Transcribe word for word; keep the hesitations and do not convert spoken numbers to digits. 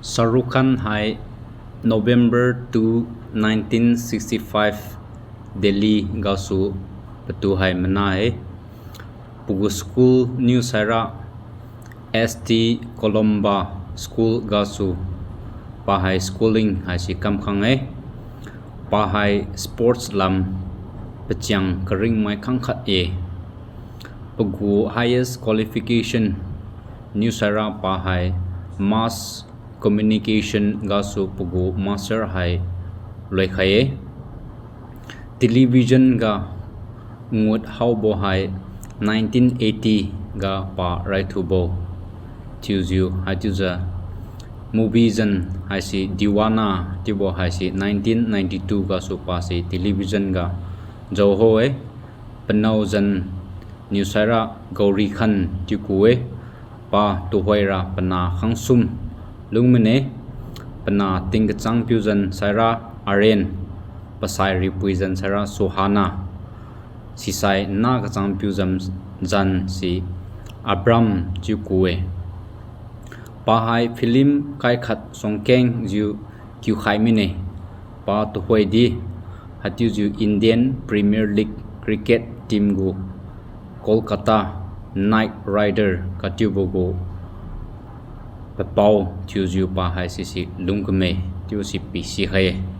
Shah Rukh Khan hai November two, nineteen sixty-five Delhi gasu patu hai mana-e. Pagu school niu saira S T Columba School gasu pa hai schooling haise kamkhang-e. Pa hai sports lam pachiang karingmai khangkhat-e. Pagu highest qualification niu saira pa hai Mass Communication gasu pagu master hai loikhai-e. Television ga ngut haobo hai nineteen eighty ga pa raithubo thiujiu haichiujiu movie zan haise Deewana chiubo haise nineteen ninety-two gasu pase television ga jaoho-e. Panao zan niu saira Gauri Khan chiu ku-e. Pa tuhoira panah khangsum lungmane. Panah tingkachang piu zan saira Aryan, pasai ripui zan saira Suhana, sisai nah kachang piu zan, zan se Abram chiu ku-e. Pa hai film kaikhat suangkengjiu kiukhai mine. Pa tuhoidi haichiujiu Indian Premier League cricket team gu Kolkata Knight Rider katiubo gu papao thiujiu pa haisise lungkame chiu si pisikhai-e.